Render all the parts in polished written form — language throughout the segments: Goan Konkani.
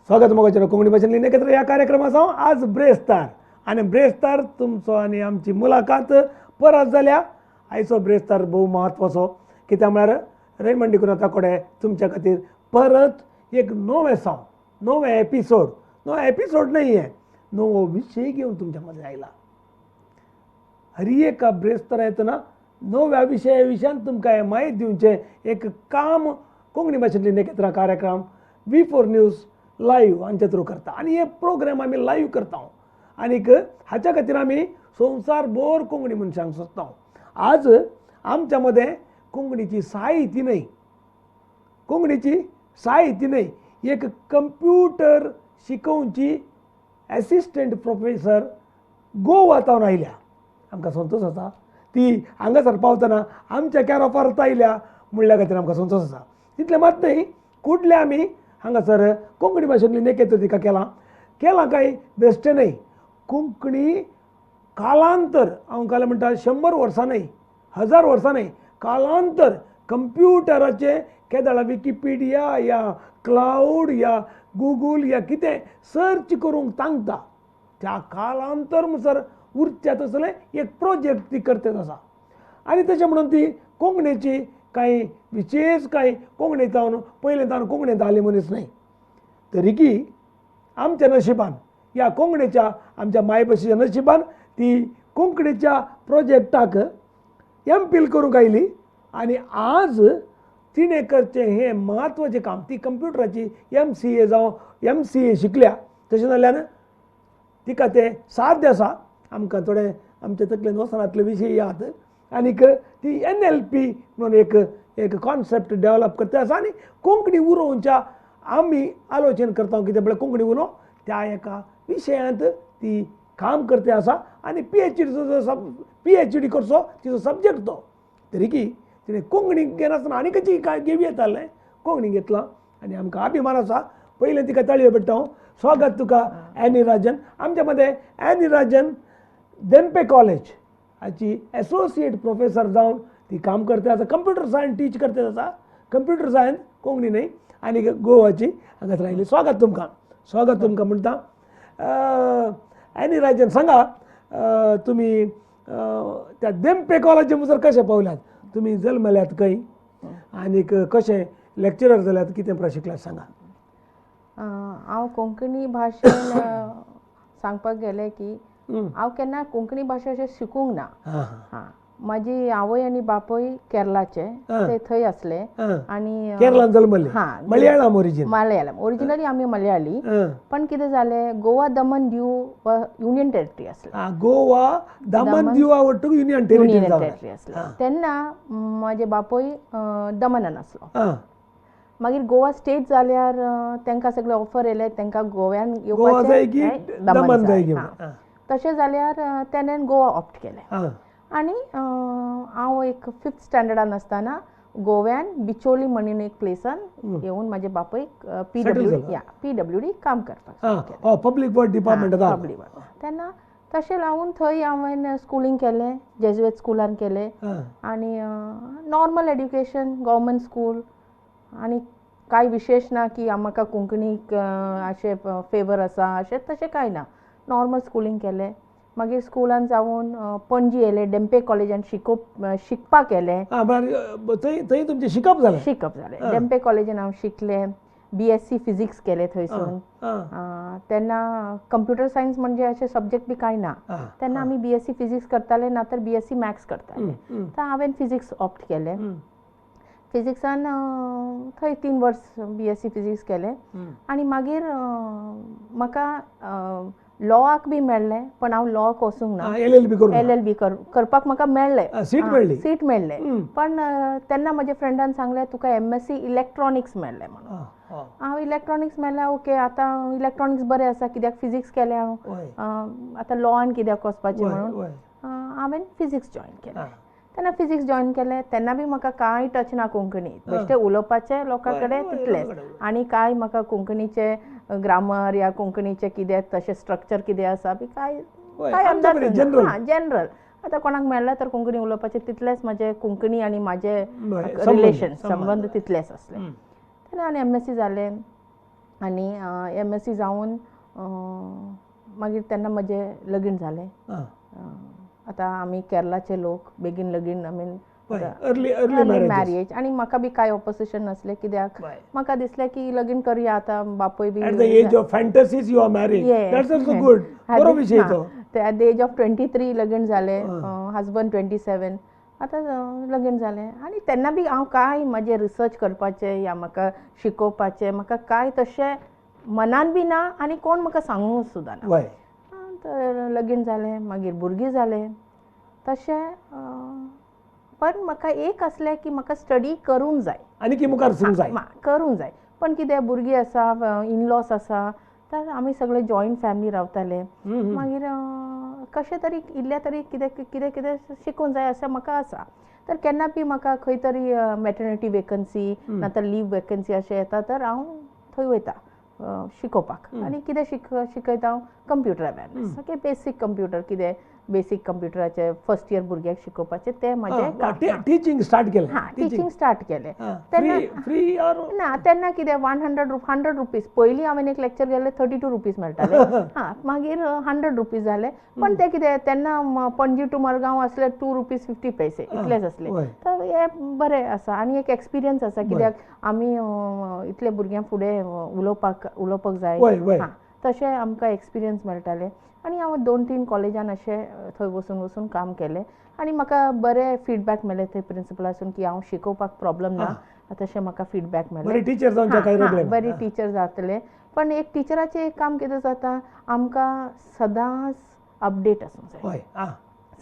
स्वागत मोगाचें कोंकणी भाशेंतली एकत्र ह्या कार्यक्रमाचो आज ब्रेस्तार आनी ब्रेस्तार तुमचो आनी आमची मुलाकात परत जाल्या. आयचो ब्रेस्तार भोव म्हत्वाचो, कित्याक म्हळ्यार रेमंड डिकुन्हा ताकोडे तुमच्या खातीर परत एक नवें साव, नवें एपिसोड, नवो एपिसोड न्हय हें, नवो विशय घेवन तुमच्या मदें आयला. हर एका ब्रेस्तारा येतना नव्या विशया विशयान तुमकां म्हायती दिवचें एक काम कोंकणी भाशेंतली नेकेत्रां कार्यक्रम V4 news live हांच्या थ्रू करता आनी हे प्रोग्राम आमी लायव्ह करता आनीक हाच्या खातीर आमी संवसार भर कोंकणी मनशांक सोदता. आज आमच्या मदें कोंकणीची साहित्य न्हय, कोंकणीची साहित्य न्हय, एक कंप्युटर शिकोवची एसिस्टंट प्रोफेसर गोवा तावन आयल्या. आमकां संतोश आसा ती हांगासर पावतना आमच्या कॅरोफार आयल्या म्हणल्या खातीर आमकां संतोश आसा. तितलें मात न्हय, कुडले आमी हांगासर कोंकणी भाशेंतली नेकेत्र तिका केलां केलां काय बेश्टें न्हय. कोंकणी कालांतर हांव काल म्हणटा 100 वर्सां न्हय, 1000 वर्सां न्हय, कालांतर कंप्युटराचे केदळा विकिपिडिया या क्लावड या गुगल या कितें सर्च करूंक तांकता त्या कालांतर म्हणसर उरच्या तसलें एक प्रोजेक्ट ती करतात आसा. आनी तशें म्हणून ती कोंकणीची कांय विशेश कांय कोंकणी जावन पयलें जावन कोंकणींत आयली मनीस न्हय, तरीकी आमच्या नशिबान ह्या कोंकणीच्या आमच्या मायभाशेच्या नशिबान ती कोंकणीच्या प्रोजेक्टाक एम फिल करूंक आयली आनी आज तिणें करचें हें म्हत्वाचें काम. ती कंप्युटराची MCA जावं MCA शिकल्या, तशें जाल्ल्यान तिका तें साध्य आसा. आमकां थोडें आमच्या तकलेन वचनातले विशय याद आनीक ती NLP म्हणून एक एक कॉन्सेप्ट डेवलप करता आसा आनी कोंकणी उलोवच्या आमी आलोचन करता कितें म्हळ्यार कोंकणी उलोवं त्या एका विशयांत ती काम करते आसा आनी PhD करचो तिचो सब्जेक्ट तो, तरीकी तिणें कोंकणी घेनासतना आनी खंयची काय घेवं येतालें, कोंकणी घेतलां आनी आमकां अभिमान आसा. पयलें तिका ताळयो पेट्टा हांव. स्वागत तुका एनी राजन. आमच्या मदें एनी राजन धेंपे कॉलेज हाची एसोसिएट प्रोफेसर जावन ती काम करते आसा, कंप्युटर सायन्स टीच करते आसा, कंप्युटर सायन्स कोंकणी न्हय, आनी गोवाची हांगासर आयली. स्वागत तुमकां, स्वागत तुमकां म्हणटा. एनी राजन सांगा, तुमी त्या धेंपे कॉलेजी मुजर कशें पावल्यात, तुमी जल्मल्यात खंय आनीक कशें लेक्चरर जाल्यात, कितें प्रशिकल्यात सांगा. हांव कोंकणी भाशेन सांगपाक गेलें की हांव केन्ना कोंकणी भाशा अशें शिकूंक ना. हां हां, म्हाजी आवय आनी बापूय केरलाचे, ते थंय आसले आनी केरलान जल्मले? हां. मलयाळम ओरिजीन? मलयाळम, ओरिजिनली आमी मलयाळी, पण कितें जालें, गोवा दमन दीव युनियन टेरिटरी आसलें. गोवा दमन दीवा ಒಟ್ಟು युनियन टेरिटरी. युनियन टेरिटरी आसलें. तेन्ना म्हाजे बापूय दमनान आसलो. मागीर गोवा स्टेट जाल्यार तांकां सगळे ऑफर येयले, तांकां गोव्यान येवपाचें, दमन जाय. तशें जाल्यार तेणेन गोवा ऑप्ट केलें आनी हांव एक 5th स्टँडर्डान आसतना गोव्यान बिचोली म्हणून एक प्लेसान येवन म्हाजे बापूयक PWD या PWD काम करपाक. Public work department. Public work. तेन्ना तशें लावन थंय हांवें स्कुलींग केलें, जेजुएट स्कुलान केलें आनी नॉर्मल एड्युकेशन गव्हर्मेंट स्कूल आनी कांय विशेश ना की म्हाका कोंकणीक अशें फेवर आसा अशें तशें कांय ना. नॉर्मल स्कुलींग केलें. मागीर स्कुलान जावन पणजी येयलें, डेम्पे कॉलेजान शिकपाक येयलें. थंय तुमचें शिकप जालें? शिकप जालें डेम्पे कॉलेजान हांव शिकलें, BSc physics केलें थंयसून. तेन्ना कंप्युटर सायन्स म्हणजे अशें सब्जेक्ट बी कांय ना, तेन्ना आमी BSc physics करताले, ना तर BSc maths करताले. तर हांवें फिजिक्स ऑप्ट केलें. फिजिक्सान थंय 3 वर्स BSc physics केलें आनी मागीर म्हाका लॉआक बी मेळ्ळें, पण हांव लॉक वचूंक ना. LLB करपाक म्हाका मेळ्ळें, सीट मेळ्ळी, सीट मेळ्ळें, पण तेन्ना म्हज्या फ्रेंडान सांगलें तुका MSc electronics मेळ्ळें म्हणून. हांव इलेक्ट्रॉनिक्स मेळ्ळें, ओके आतां इलेक्ट्रॉनिक्स बरें आसा, कित्याक फिजिक्स केलें हांव, आतां लॉआन कित्याक वचपाचें म्हणून हांवें फिजिक्स जॉयन केलें. तेन्ना फिजिक्स जॉयन केलें तेन्ना बी म्हाका कांय टच ना कोंकणी, बेश्टें उलोवपाचें लोकां कडेन तितलेंच, आनी कांय म्हाका कोंकणीचें ग्रामर या कोंकणीचें कितें तशें स्ट्रक्चर कितें आसा बी कांय कांय अंदाज ना. जनरल आतां कोणाक मेळ्ळें तर कोंकणी उलोवपाचें तितलेंच म्हाजें कोंकणी आनी म्हाजें रिलेशन संबंद तितलेंच आसलें. तेन्ना आनी MSc जालें. आनी MSc जावन मागीर तेन्ना म्हजें लगीन जालें. आतां आमी केरलाचे लोक बेगीन लगीन, I mean early marriage. आनी म्हाका बी कांय ऑपोजिशन नासलें, कित्याक म्हाका दिसलें की लगीन करुया आतां, बापूय बी at the age of fantasies you are married, that's also good. बरो विशय तो. एट the age of 23 लगीन जालें, हजबंड 27, आतां लगीन जालें. आनी तेन्ना बी हांव कांय म्हजें रिसर्च करपाचें या म्हाका शिकोवपाचें म्हाका कांय तशें मनान बी ना आनी कोण म्हाका सांगूंक सुद्दां ना. तर लगीन जालें, मागीर भुरगीं जालें तशें. पण म्हाका एक आसलें की म्हाका स्टडी करूंक जाय आनी की मुखार सरूंक जाय, करूंक जाय. पण कितें भुरगीं आसा, इनलॉस आसा, तर आमी सगळे जॉयंट फॅमिली रावताले. मागीर कशें तरी इल्लें तरी कितें कितें कितें शिकूंक जाय अशें म्हाका आसा. तर केन्ना बी म्हाका खंय तरी मॅटर्निटी वेकन्सी ना तर लीव वेकन्सी अशें येता तर हांव थंय वयता शिकोवपाक. आनी कितें शिकयता हांव computer awareness, okay, basic computer, कितें बेसीक कंप्युटराचे फर्स्ट इयर भुरग्यांक शिकोवपाचें तें म्हजें टिचींग स्टार्ट केलें. हां, टिचींग स्टार्ट केलें तेन्ना. फ्री ना, तेन्ना कितें 100 रुपीज. पयलीं हांवें एक लेक्चर गेल्लें 32 रुपीज मेळटाले. हां, मागीर 100 रुपीज जाले. पण ते कितें तेन्ना पणजी टू मडगांव आसले 2 रुपीज 50 पैसे इतलेच आसले. तर हें बरें आसा आनी एक एक्सपिरियन्स आसा, कित्याक आमी इतले भुरग्यां फुडें उलोवपाक जाय. हां, तशें आमकां एक्सपिरियन्स मेळटाले. आनी हांव 2-3 कॉलेजान अशें थंय वचून वचून काम केलें आनी म्हाका बरें फीडबॅक मेळ्ळें थंय प्रिंसिपलासून की हांव शिकोवपाक प्रॉब्लम ना, तशें म्हाका फीडबॅक मेळ्ळें. बरी टिचर जातले. पण एक टिचराचें एक काम कितें जाता, आमकां सदांच अपडेट आसूंक जाय,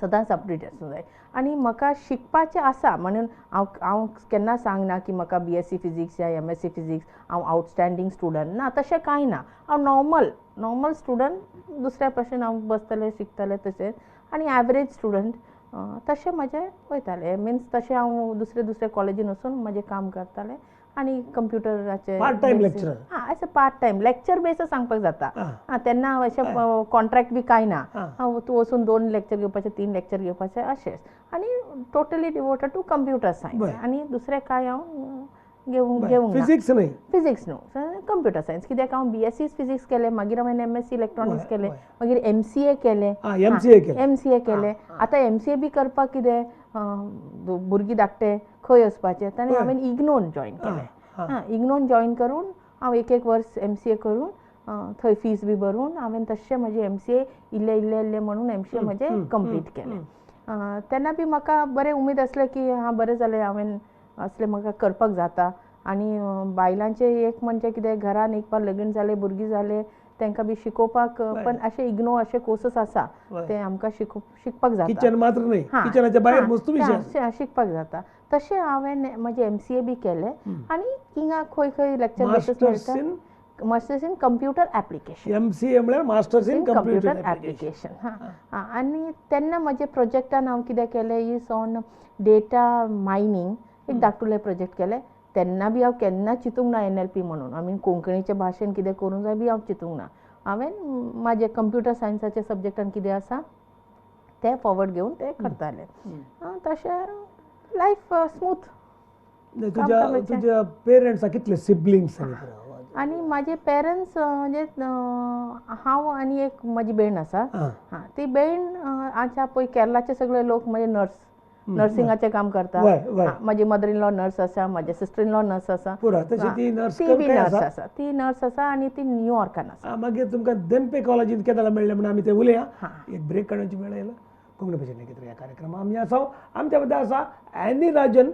सदांच अपडेट आसूंक जाय. आनी म्हाका शिकपाचें आसा म्हणून हांव केन्ना सांगना की म्हाका BSc physics या MSc physics हांव आवटस्टँडींग स्टुडंट ना, तशें कांय ना. हांव नॉर्मल स्टुडंट, दुसऱ्या भशेन हांव बसतलें शिकतलें तशें, आनी एवरेज स्टुडंट तशें म्हजें वयतालें. मिन्स तशें हांव दुसरे दुसरे कॉलेजीन वचून म्हजें काम करतालें आनी कंप्युटराचें पार्ट टायम लेक्चर. हां, अशें पार्ट टायम लेक्चर बेस सांगपाक जाता. हां, तेन्ना अशें कॉन्ट्रॅक्ट बी कांय ना, तूं वचून 2 लेक्चर घेवपाचें, 3 लेक्चर घेवपाचें अशेंच. आनी totally devoted to computer science आनी दुसरें कांय हांव घेवंक फिजिक्स न्हय, फिजिक्स न्हू, कंप्युटर सायन्स. कित्याक हांव BSc physics केलें, मागीर हांवें MSc electronics केलें, मागीर MCA केलें, MCA केलें. आतां MCA बी करपाक कितें भुरगीं धाकटे खंय वचपाचें, ताणें हांवें इग्नोन जॉयन केलें. हां, इग्नोन जॉयन करून हांव 1-1 वर्स MCA करून थंय फीस बी भरून हांवें तशें म्हजें MCA इल्लें इल्लें इल्लें म्हणून MCA म्हजें कंप्लीट केलें. तेन्ना बी म्हाका बरें उमेद आसलें की हां बरें जालें हांवें असलें म्हाका करपाक जाता. आनी बायलांचें एक म्हणजे कितें घरान एक पार लगीन जालें, भुरगीं जालें, तांकां बी शिकोवपाक पण अशें इग्नो अशे कोर्सेस आसा ते आमकां शिकपाक जाता. किचन मात्र न्हय, किचनाच्या भायर वस्तू विशय शिकपाक जाता. तशें हांवें म्हजें MCA बी केलें आनी हिंगा खंय खंय लेक्चर बेसीस मेळटा. Masters in computer application, MCA म्हळ्यार मास्टर्स इन कंप्युटर एप्लिकेशन. हां, आनी तेन्ना म्हजे प्रोजेक्टान हांव कितें केलें, is on data mining एक धाकटुलें प्रोजेक्ट केलें. तेन्ना बी हांव केन्ना चिंतूंक ना NLP म्हणून, I mean कोंकणीचे भाशेन कितें करूंक जाय बी हांव चिंतूंक ना. हांवें म्हाजे कंप्युटर सायन्साच्या सब्जेक्टान कितें आसा तें फॉवर्ड घेवन तें करतालें. तशें लायफ स्मूथ. तुज्या पेरंट्साक कितले सिबलिंग्स? आनी म्हाजे पेरंट्स म्हणजे हांव आनी एक म्हजी भयण आसा. हां, ती भयण आतां पळय केरलाचे सगळे लोक म्हणजे नर्स, नर्सिंगाचें काम करता. म्हजी मदर इन लॉ नर्स आसा, म्हजे सिस्टर इन लॉ नर्स आसा, ती बी नर्स आसा, ती नर्स आसा आनी ती न्यूयॉर्कान आसा. मागीर तुमकां धेंपे कॉलेजींत केन्ना मेळ्ळें म्हणून आमी ते उलया. एक ब्रेक काडपाची वेळ आयला. कोंकणी भाशेन एकत्र ह्या कार्यक्रमाक आमी आसा. आमच्या मदें आसा एनी राजन,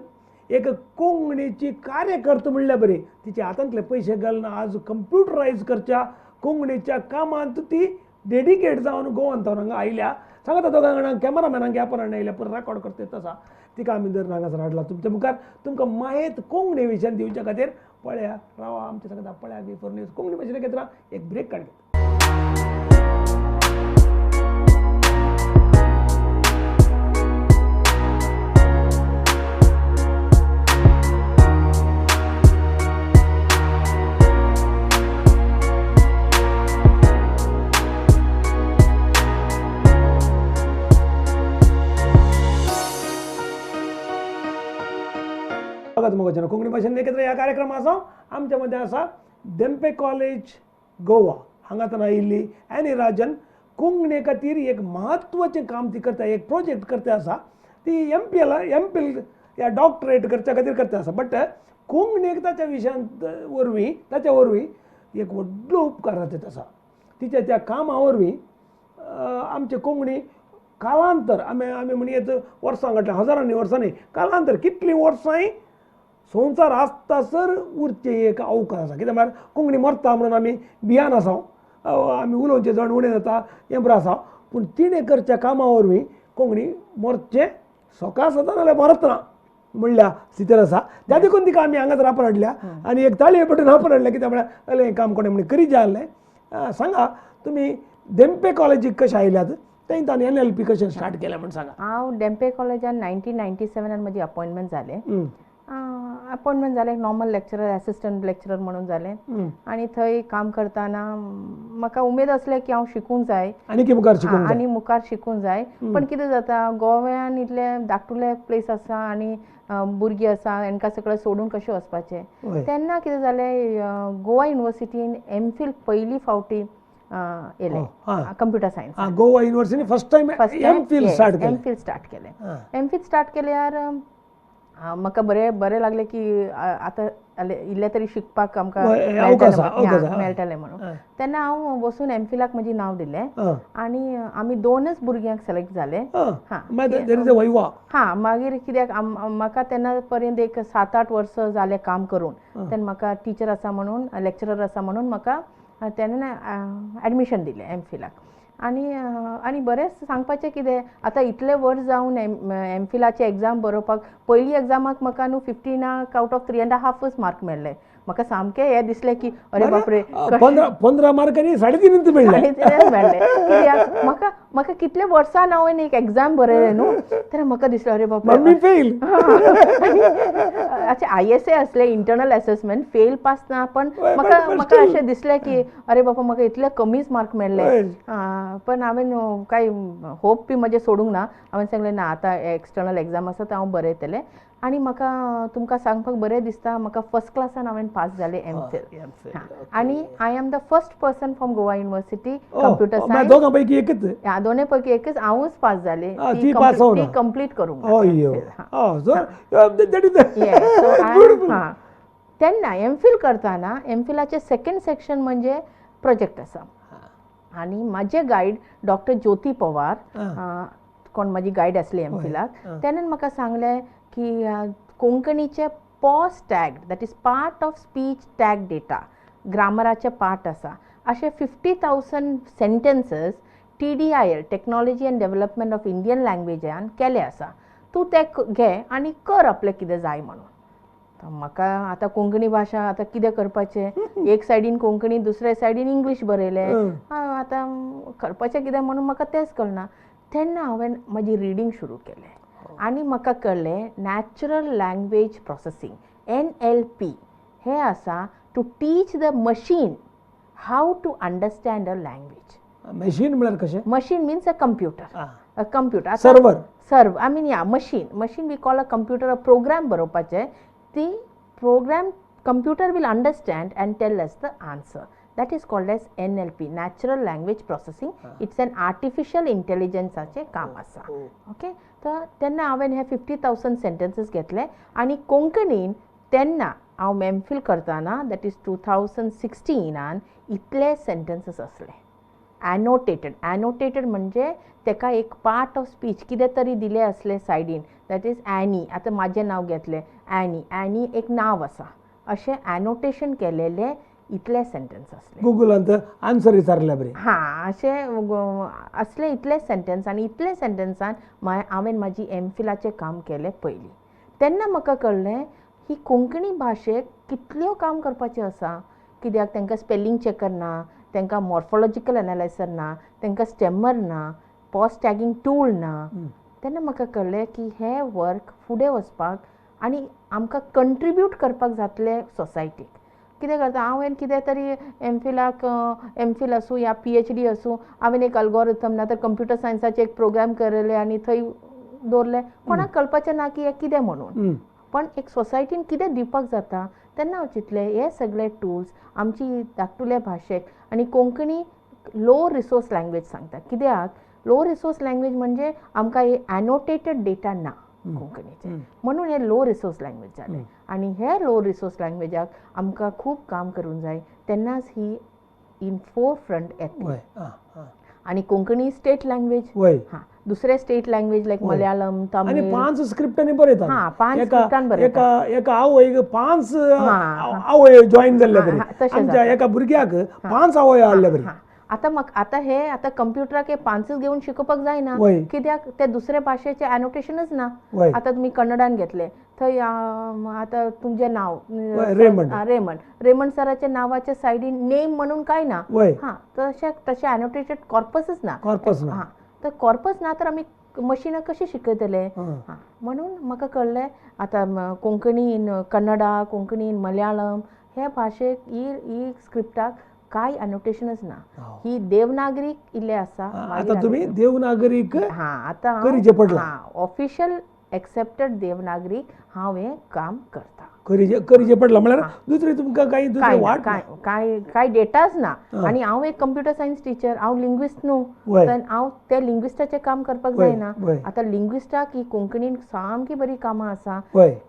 एक कोंकणीची कार्यकर्तो म्हणल्यार बरी. तिच्या हातांतले पयशे घालून आज कंप्युटरायज करच्या कोंकणीच्या कामांत ती डेडिकेट जावन गोवान हांगा आयल्या. सांगता दोगां जाणांक कॅमेरामॅनांक ह्या प्रमाणे आयल्या पूण रेकॉर्ड करता तसा तिका आमी जर हांगासर हाडला तुमच्या मुखार तुमकां मायत कोंकणी विशयान दिवच्या खातीर. पळया रावा आमच्या सांगता पळया V4 news Konkani भाशेन एकत्र एक ब्रेक काड. कोंकणी भाशेन एकत्र ह्या कार्यक्रम आसा. आमच्या मदें आसा धेंपे कॉलेज गोवा हांगाच्यान आयिल्ली एनी राजन कोंकणी खातीर एक म्हत्वाचें काम ती करता, एक प्रोजेक्ट करता आसा. ती एम पी एल या डॉक्टरेट करच्या खातीर करता आसा, बट कोंकणीक ताच्या विशयांत वरवीं, ताच्या वरवीं एक व्हडलो उपकार जाता आसा. तिच्या त्या कामा वरवीं आमचे कोंकणी कालांतर, आमी आमी म्हणयेत वर्सां घातल्या, हजारांनी वर्सांनी, कालांतर कितलीं वर्सांय संवसार आसतासर उरचें एक अवकाश आसा. कित्याक म्हळ्यार कोंकणी मरता म्हणून आमी भियान आसा, आमी उलोवचें चड उणें जाता हें बरें आसा, पूण तिणें करच्या कामा वरवीं कोंकणी मरचें सकाळ जाता नाल्यार मरत ना म्हणल्या स्थितीर आसा. त्या देखून तिका आमी हांगासर आपण हाडल्या आनी एक ताळये पटून आपण हाडल्या, कित्याक म्हळ्यार अलें हें काम कोणें म्हणून करी जाय आहलें. सांगा, तुमी धेंपे कॉलेजीक कशें आयल्यात, थंय तांणी एनएलपी कशें स्टार्ट केलें म्हण सांगा. हांव धेंपे कॉलेजान 1997न म्हजी अपॉयंटमेंट जालें. अपॉयंटमेंट जालें, नॉर्मल लेक्चरर, एसिस्टंट लेक्चरर म्हणून जालें. आनी थंय काम करतना म्हाका उमेद आसलें की हांव शिकूंक जाय. आनी की मुखार शिकूंक जाय. आनी मुखार शिकूंक जाय. पण कितें जाता, गोव्यान इतले धाकटुले प्लेस आसा आनी भुरगीं आसा, हेंकां सगळें सोडून कशें वचपाचें? तेन्ना कितें जालें, गोवा युनिवर्सिटीन एम फिल पयली फावटी येयलें computer science. Goa university first time M Phil start M केलें. फिल स्टार्ट केलें. एम फिल स्टार्ट केल्यार म्हाका बरें बरें लागलें की आतां इल्लें तरी शिकपाक आमकां अवकाश आसा, अवकाश आसा. मेळटलें म्हणून. तेन्ना हांव वचून एम फिलाक म्हजें नांव दिलें आनी आमी दोनच भुरग्यांक सिलेक्ट जाले. मागीर there is a viva. हां, मागीर कित्याक म्हाका तेन्ना पर्यंत एक 7-8 वर्सां जालें काम करून. तेन्ना म्हाका टिचर आसा म्हणून, लेक्चरर आसा म्हणून म्हाका तेन्ना एडमिशन दिलें एम फिलाक. आनी आनी बरेंच सांगपाचें कितें, आतां इतलें वर्स जावन एम फिलाचे एग्जाम बरोवपाक, पयली एग्जामाक म्हाका न्हू 15 आउट ऑफ 3.5च मार्क मेळ्ळे. म्हाका सामकें हें दिसलें की अरे बापरे! 15 मार्कांनी 3.5 मेळ्ळे. 3.5 मेळ्ळे, कित्याक म्हाका म्हाका कितले वर्सान हांवें एक एग्जाम बरयलें न्हू, तर म्हाका दिसलें अरे बापरे! Mummy fail. अच्छा, ISA असले, इंटरनल असेसमेंट, फेल पास ना, पण म्हाका म्हाका अशें दिसलें की अरे बाबा, म्हाका इतले कमीच मार्क मेळ्ळे. पण हांवें कांय होप बी म्हजें सोडूंक ना. हांवें सांगलें, ना, आतां एक्सटर्नल एक्जाम आसा, तो हांव बरयतलें. आनी म्हाका तुमकां सांगपाक बरें दिसता, म्हाका फर्स्ट क्लासान हांवें पास जालें एम फिल. आनी I am the first person from Goa University computer science. दोगां पैकी एकच. ह्या दोनूय पैकी एकच हांवूच पास जालें. ती पास. ती कंप्लीट करूंक. That is हां, तेन्ना एम फिल करतना एम फिलाचें सेकंड सेक्शन म्हणजे प्रोजेक्ट आसा आनी म्हाजे गायड डॉक्टर ज्योती पवार, कोण म्हाजी गायड आसली एम फिलाक, तेणेन म्हाका सांगलें की कोंकणीचे POS tag, that is part of speech tag data, ग्रामराचे part आसा, अशे 50,000 sentences TDIL, Technology and Development of Indian लँग्वेजान केले आसा, तूं ते घे आनी कर आपलें कितें जाय म्हणून. म्हाका आतां कोंकणी भाशा आतां कितें करपाचें? एक सायडीन कोंकणी, दुसऱ्या सायडीन इंग्लीश बरयलें, आतां करपाचें कितें म्हणून म्हाका तेंच कळना. तेन्ना हांवें म्हजी रिडींग सुरू केलें आनी म्हाका कळ्ळें, नॅचरल लँग्वेज प्रोसेसींग, NLP हें आसा to teach the machine how to understand a language. Machine म्हळ्यार कशें? Machine means a computer, a computer. Server. Serve, I mean, yeah, machine. Machine we call a computer. A program बरोवपाचें, ती program computer will understand and tell us the answer. That is called as NLP, natural language processing. It's an artificial इंटेलिजन्साचें काम आसा. ओके, तर तेन्ना हांवें हे 50,000 सेंटेन्सीस घेतले आनी कोंकणीन तेन्ना हांव एम फिल करतना, that is 2016न, इतले सेंटेन्सीस आसले एनोटेटेड. एनोटेटेड म्हणजे तेका एक पार्ट ऑफ स्पीच कितें तरी दिलें आसलें सायडीन, that is Annie. आतां म्हाजें नांव घेतलें एनी, एनी एक नांव आसा, अशें एनोटेशन केलेलें इतले सेंटेन्स आसले. गुगलांत आन्सर विचारल्या बरें. हां, अशें असले इतले सेंटेन्स आनी इतले सेंटेन्सान हांवें म्हाजी एम फिलाचें काम केलें पयलीं. तेन्ना म्हाका कळ्ळें ही कोंकणी भाशेक कितल्यो काम करपाचें आसा, कित्याक तांकां स्पेलींग चॅकर ना, तांकां मॉर्फोलॉजिकल एनालायसर ना, तांकां स्टेमर ना, पॉस टॅगींग टूल ना. तेन्ना म्हाका कळ्ळें की हें वर्क फुडें वचपाक आनी आमकां कंट्रिब्यूट करपाक जातलें सोसायटीक. कितें करता, हांवें कितें तरी एम फिलाक, एम फिल आसूं या पीएचडी आसूं, हांवें एक अल्गोरिथम ना तर कंप्युटर सायन्साचें एक प्रोग्राम केलें आनी थंय दवरलें, कोणाक कळपाचें ना की हें कितें म्हणून. पण एक सोसायटीन कितें दिवपाक जाता. तेन्ना हांव चिंतलें हे सगळे टूल्स आमची धाकटुले भाशेक आनी कोंकणी लो रिसोर्स लँग्वेज सांगता. कित्याक लो रिसोर्स लँग्वेज म्हणजे आमकां हे एनोटेटेड डेटा ना कोंकणीचे, म्हणून हे लो रिसोर्स लँग्वेज जाले. आनी हे लो रिसोर्स लँग्वेजाक आमकां खूब काम करूंक जाय, तेन्नाच ही इन फोर फ्रंट येतली. आनी कोंकणी स्टेट लँग्वेज, हां, दुसरे स्टेट लँग्वेज लायक मलयाळम, तमिळ, 5 स्क्रिप्टांनी बरयता. हां, 5 स्क्रिप्टान बरयता. एका आवयक 5 आवय जॉईन जाल्ले बरी, आमच्या एका भुरग्याक 5 आवय आसले बरी. आतां म्हाका आतां हे आतां कंप्युटराक हे 5च घेवन शिकोवपाक जायना, कित्याक ते दुसरे भाशेचें एनोटेशनच ना. आतां तुमी कन्नडान घेतले थंय आतां तुमचें नांव रेमंड, रेमंड सराच्या नांवाच्या सायडीन नेम म्हणून कांय ना. हां, तशें तशें एनोटेटेड कॉर्पसच ना. हां, तर कॉर्पस ना तर आमी मशिनां कशें शिकयतले? हां, म्हणून म्हाका कळ्ळें आतां कोंकणी इन कन्नडा, कोंकणी इन मलयाळम हे भाशेक ही स्क्रिप्टाक काय एनोटेशनच ना. ही देवनागरी इल्ले आसा. आतां तुमी देवनागरीक, हां, आतां करीचें पडलां. हां, ऑफिशियल एक्सेप्टेड देवनागरी हांव हें काम करता. करीचें पडलां म्हळ्यार दुसरी तुमकां कांय दुसरी वाट काय काय डेटाच ना. आनी हांव एक कंप्युटर सायन्स टिचर, हांव लिंग्विस्ट न्हू, तर हांव ते लिंग्विस्टाचें काम करपाक जायना. आतां लिंग्विस्टाक ही कोंकणीन सामकी बरी कामां आसा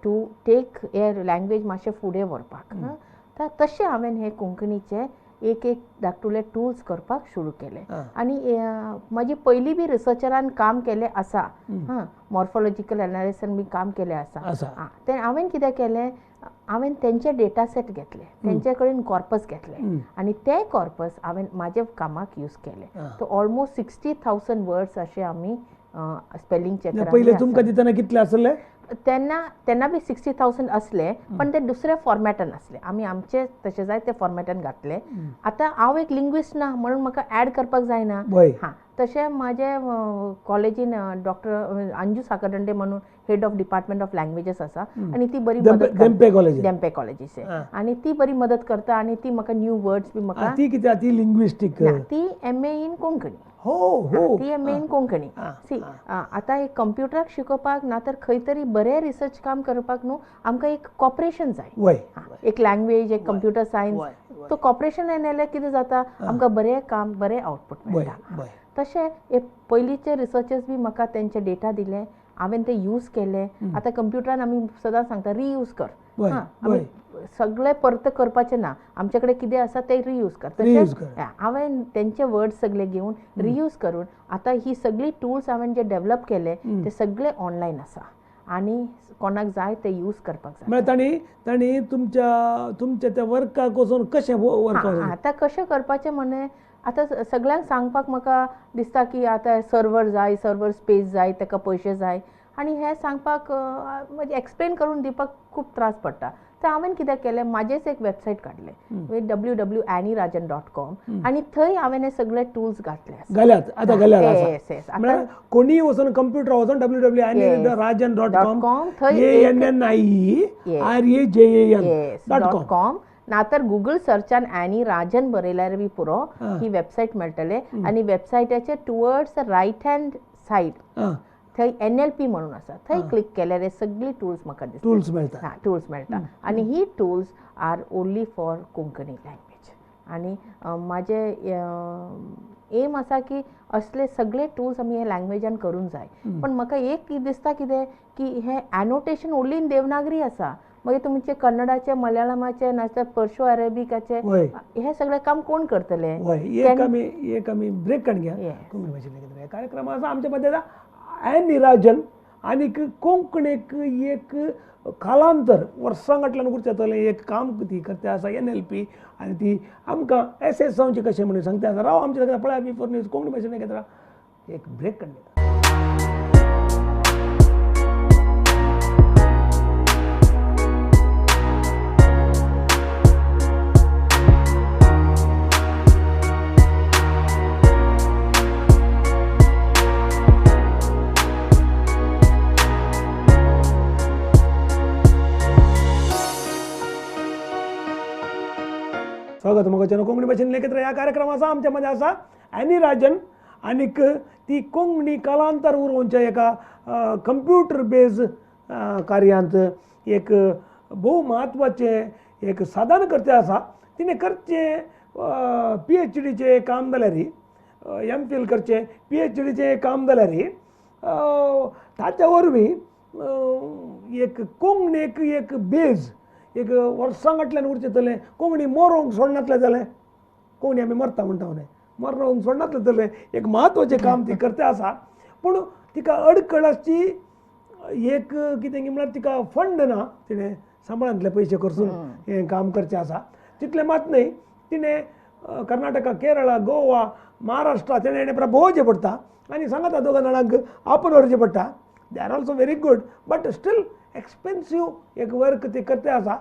टू टेक हे लँग्वेज मातशें फुडें व्हरपाक. तर तशें हांवें हे कोंकणीचे एक एक धाकटुले टूल्स करपाक सुरू केले. आनी म्हाजी पयलीं बी रिसर्चरान काम केलें आसा, हां, मॉर्फोलॉजिकल एनालिसिसान बी काम केलें आसा. आं, तें हांवें कितें केलें, हांवें तेंचे डेटा सेट घेतले, तेंचे कडेन कॉर्पस घेतले आनी ते कॉर्पस हांवें म्हाज्या कामाक यूज केले. तो ऑलमोस्ट 60,000 वर्ड्स अशे आमी स्पेलिंग चॅकर. पयलीं तुमकां दितना कितले आसले? तेन्ना तेन्ना बी 60,000 आसले, पण ते दुसऱ्या फॉर्मेटान आसले. आमी आमचे तशें जाय ते फॉर्मेटान घातले. आतां हांव एक लिंग्विस्ट ना म्हणून म्हाका एड करपाक जायना. हां, तशें म्हाजे कॉलेजीन डॉक्टर अंजू साखरदांडे म्हणून head of department of languages आसा आनी ती बरी मदत, धेंपे कॉलेजीचे, आनी ती बरी मदत करता आनी ती म्हाका न्यू वर्ड्स बी म्हाका. ती कितें, ती लिंग्विस्टीक? ती MA in Konkani. हो हो, ती MA in Konkani. सी, आतां एक कंप्युटराक शिकोवपाक ना तर खंय तरी बरें रिसर्च काम करपाक न्हू आमकां एक कॉपरेशन जाय. एक लँग्वेज, एक कंप्युटर सायन्स, तो कॉपरेशन येयलें कितें जाता, आमकां बरें काम, बरें आउटपुट मेळटा. तशें हे पयलींचे रिसर्चर्स बी म्हाका तेंचे डेटा दिले, हांवें ते यूज केले. आतां कंप्युटरान आमी सदांच सांगता रियूज कर, हां, आमी सगळें परत करपाचें ना, आमचे कडेन कितें आसा तें रियूज कर. तशें हांवें तेंचे वर्ड्स सगळे घेवन रियूज करून आतां ही सगळी टूल्स हांवें जे डेवलप केले ते सगळे ऑनलायन आसा आनी कोणाक जाय ते यूज करपाक जाय. म्हळ्यार तांणी तांणी तुमच्या तुमच्या त्या वर्काक वचून कशें वर्क आतां कशें करपाचें म्हणे आतां सगळ्यांक सांगपाक म्हाका दिसता की आतां सर्वर जाय, सर्वर स्पेस जाय, ताका पयशे जाय आनी हें सांगपाक म्हणजे एक्सप्लेन करून दिवपाक खूब त्रास पडटा. तर हांवें कितें केलें, म्हाजेच एक वेबसायट काडलें www.annierajan.com आनी थंय हांवें हे सगळे टूल्स घातले. घाल्यात आतां, घाल्यात. कोणीय वचून कंप्युटर वचून www.annierajan.com थंय ANNIERAJAN.com ना तर गुगल सर्चान एनी राजन बरयल्यार बी पुरो ही वेबसायट मेळटले. आनी वेबसायटाचे टुवर्ड्स रायट हँड सायड थंय NLP म्हणून आसा, थंय क्लिक केल्यार हे सगळी टूल्स म्हाका दिसता, टूल्स मेळटा. हां, टूल्स मेळटा. आनी ही tools are only for Konkani language. आनी म्हाजे एम आसा की असले सगळे टूल्स आमी हे लँग्वेजान करूंक जाय. पण म्हाका एक दिसता कितें की हें एनोटेशन ओन्ली इन देवनागरी आसा, मागीर तुमचे कन्नडाचे, मलयाळमाचे, नाजाल्यार पर्शो अरेबिकाचे हे सगळे काम कोण करतले? एक आमी एक आमी ब्रेक काडून घ्या. कोंकणी भाशेन कार्यक्रम आसा आमच्या मदें एनी राजन आनीक कोंकणीक एक कालांतर वर्सां फाटल्यान उरचें जातलें एक काम ती करता आसा NLP, आनी ती आमकां एस एस जावचें कशें म्हणून सांगता आसा. राव आमच्या पळय बी फोर न्यूज कोंकणी भाशेन घेतला एक ब्रेक काडून. स्वागत मोगाच्यान कोंकणी भाशेन लेखित ह्या कार्यक्रमाचा आमच्या मध्ये आसा एनी राजन आनीक ती कोंकणी कालांतर उरोवच्या एका कंप्युटर बेज कार्यांत एक भोव म्हत्वाचें एक साधन करचें आसा. तिणें करचें PhDचें काम जाल्यार, MPhil करचें PhDचें काम जाल्यार ताच्या वरवीं एक कोंकणीक एक बेज एक वर्सां फाटल्यान उरचें जालें. कोंकणी मरोंक सोडनातलें जालें, कोंकणी आमी मरता म्हणटा न्हय, मरोंक सोडनातलें जालें एक म्हत्वाचें काम ती करता आसा. पूण तिका अडखळ आसची एक कितें म्हळ्यार तिका फंड ना, तिणें सांबाळांतले पयशे करसून हें काम करचें आसा. तितलें मात न्हय, तिणें कर्नाटका, केरळा, गोवा, महाराष्ट्रा तिणें भोंवचें पडटा आनी सांगता दोगां जाणांक आपोवन व्हरचें पडटा. They are also very good but still expensive एक वर्क ती करते आसा.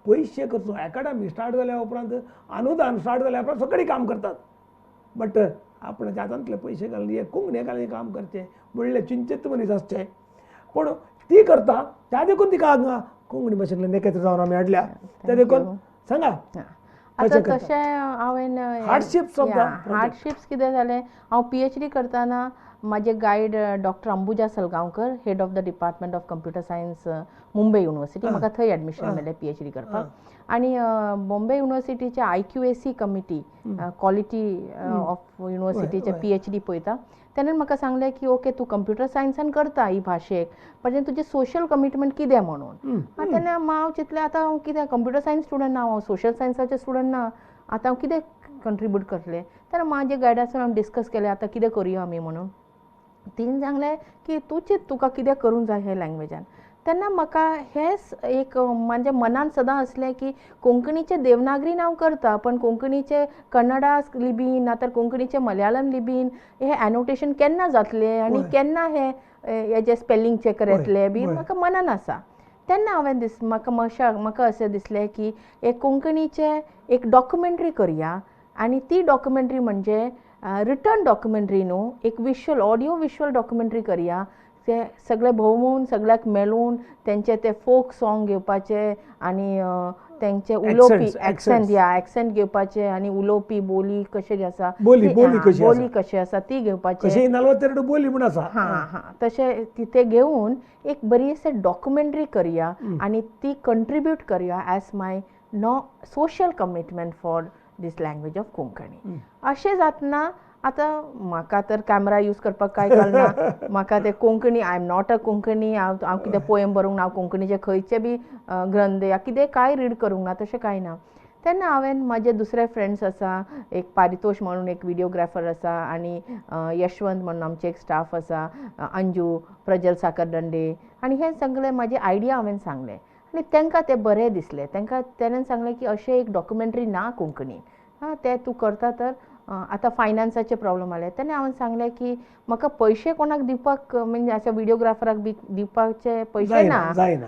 पयशे करचो एकाडमी स्टार्ट जाल्या उपरांत, अनुदान स्टार्ट जाल्या उपरांत सगळीं काम करतात, बट आपणाच्या हातांतले पयशे घालून एक कोंकणी घालून काम करचें म्हणलें चिंतेत मनीस आसचें. पूण ती करता त्या देखून तिका हांगा कोंकणी भाशेंतल्यान एकत्र जावन आमी हाडल्या. त्या देखून सांगा आतां तशें हांवें हार्डशिप्स हार्डशिप्स कितें जालें, हांव PhD करतना म्हाजे guide doctor Ambuja Salgaonkar, head of the department of computer science, Mumbai university, म्हाका थंय एडमिशन मेळ्ळें PhD करपाक. आनी Bombay युनिवर्सिटीचे IQAC committee, quality of युनिवर्सिटीचे PhD पळयता, तेणें म्हाका सांगलें की ओके तूं कंप्युटर सायन्सान करता ही भाशेक, पण तुजें सोशल कमिटमेंट कितें म्हणून. तेन्ना हांव चिंतलें आतां हांव कितें कंप्युटर सायन्स स्टुडंट ना, हांव सोशल सायन्साचें स्टुडंट ना, आतां हांव कितें कंट्रिब्यूट करतलें. तेन्ना म्हाजे गायडासान हांवें डिस्कस केलें आतां कितें करुया आमी म्हणून. तिणें सांगलें की तूं चिंत तुका कितें करूंक जाय हे लँग्वेजान. तेन्ना म्हाका हेंच एक म्हाज्या मनान सदां आसलें की कोंकणीचें देवनागरीन हांव करता, पण कोंकणीचें कन्नडा लिपीन ना तर कोंकणीचें मलयाळम लिपीन हें एनोटेशन केन्ना जातलें आनी केन्ना हें हेजें स्पेलिंग चॅकर येतलें बी म्हाका मनान आसा. तेन्ना हांवें म्हाका अशें दिसलें की एक कोंकणीचें एक डॉक्युमेंट्री करया आनी ती डॉक्युमेंट्री म्हणजे रिटर्न डॉक्युमेंट्री न्हू, एक विश्युअल ऑडियो विश्युअल डॉक्युमेंट्री करया. ते सगळे भोंवून सगळ्याक मेळून तेंचे ते फोक सॉंग घेवपाचे आनी तेंचे उलोवपी एक्सेंट या एक्सेंट घेवपाचे आनी उलोवपी बोली कशें आसा, बोली कशी आसा ती घेवपाची, बोली म्हूण आसा, हां हां तशें ते घेवन एक बरी डॉक्युमेंट्री करया आनी ती कंट्रिब्यूट करया as my no social commitment for this language of Konkani. अशें जातना आतां म्हाका तर कॅमरा यूज करपाक कांय कळना, म्हाका ते Konkani, I am not a Konkani, हांव कितें पोएम बरोवंक ना, हांव कोंकणीचे खंयचे बी ग्रंथ या कितें कांय रीड करूंक ना, तशें कांय ना. तेन्ना हांवें म्हाजे दुसरे फ्रेंड्स आसा, एक पारितोष म्हणून एक विडियोग्राफर आसा आनी यशवंत म्हणून आमचे एक स्टाफ आसा, अंजू, प्रजल साखरदंडे, आनी हे सगळे म्हाजे आयडिया हांवें सांगले आनी तांकां तें बरें दिसलें. तांकां तेणें सांगलें की अशें एक डॉक्युमेंट्री ना कोंकणीन, आं तें तूं करता तर. आतां फायनान्साचे प्रॉब्लम आले, तेन्ना हांवें सांगलें की म्हाका पयशे कोणाक दिवपाक म्हणजे अशे विडियोग्राफराक बी दिवपाचे पयशे ना,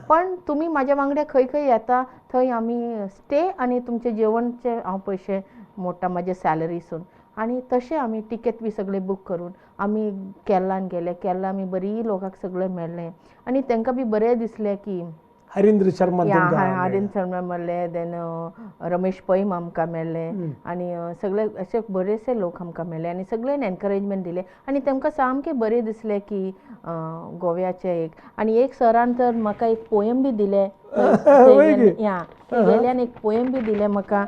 पण तुमी म्हाज्या वांगडा खंय खंय येता थंय आमी स्टे आनी तुमचे जेवणचे हांव पयशे मोडटा म्हाजे सॅलरीसून. आनी तशें आमी टिकेट बी सगळे बूक करून आमी केरलान गेले. केरला आमी बरी लोकांक सगळे मेळ्ळे आनी तांकां बी बरें दिसलें की हरिंद्र शर्मा, हरिंद्र शर्मा मेळ्ळे, देन रमेश पै आमकां मेळ्ळे आनी सगळे अशे बरेचशे लोक आमकां मेळ्ळे आनी सगळ्यांनी एनकरेजमेंट दिलें आनी तांकां सामकें बरें दिसलें की गोव्याचें एक. आनी एक सरान तर म्हाका एक पोयम बी दिलें, गेल्यान एक पोयम बी दिलें म्हाका,